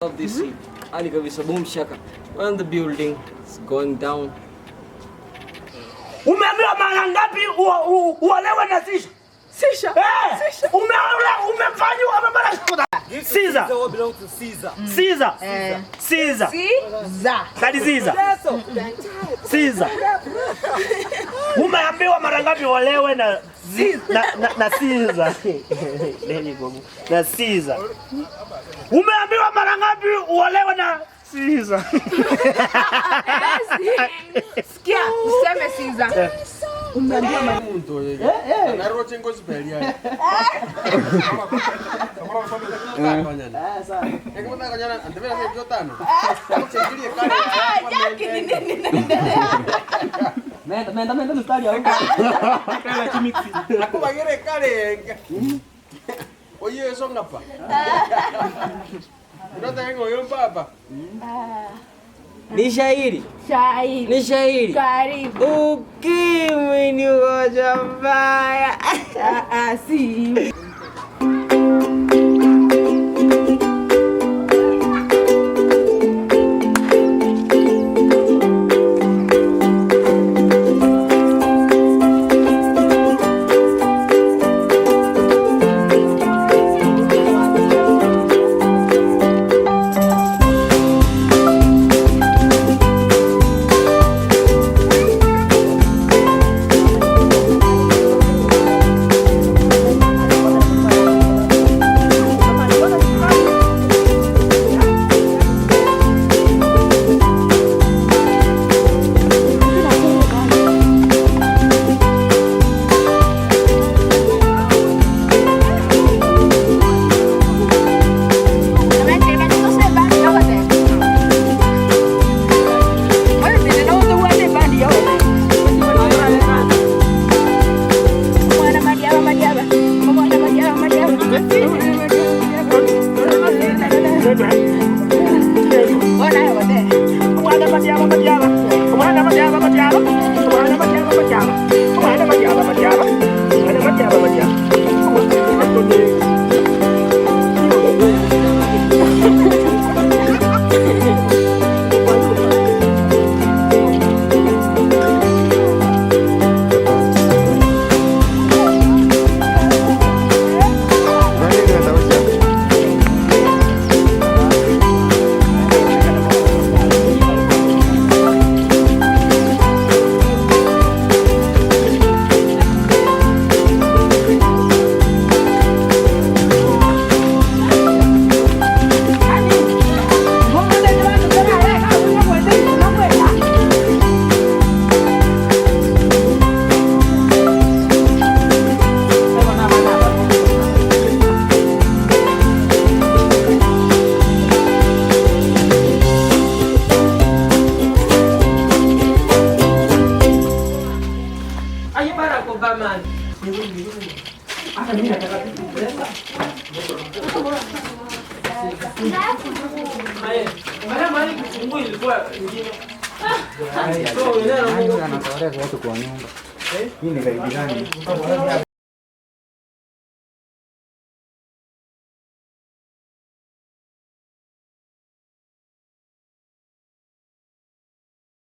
Love this scene. Ali kabisa, boom shaka. When the building is going down. Umeambiwa mara ngapi uolewe na Sisha? Sisha. Eh! Sisha. Umeolewa, umefanywa mara Caesar. Caesar belongs to Caesar. Caesar. Eh. Caesar. Caesar. Kadi Caesar. Caesar. Umeambiwa mara ngapi uolewe na na Caesar. Nini gogo? Na Caesar. Umeambiwa mara ngapi uolewe na Caesar? Basi. Sikia, useme Caesar. Umeambiwa mara Muntu oyo. Anaroche ngozi peli. Ah, Jackie ni nini inaendelea? Menda, menda, menda mstari au. Akubagere kare. Oye eso ngapa. Unataka ngoyo papa. Ni shairi. Shairi. Ni shairi. Karibu. Ukimwi ni ugonjwa mbaya. Ah, ah, si. Aye Barack Obama. Mara mara kifungu ilikuwa ingine. So, Anatolea watu kwa nyumba. Hii ni gari gani?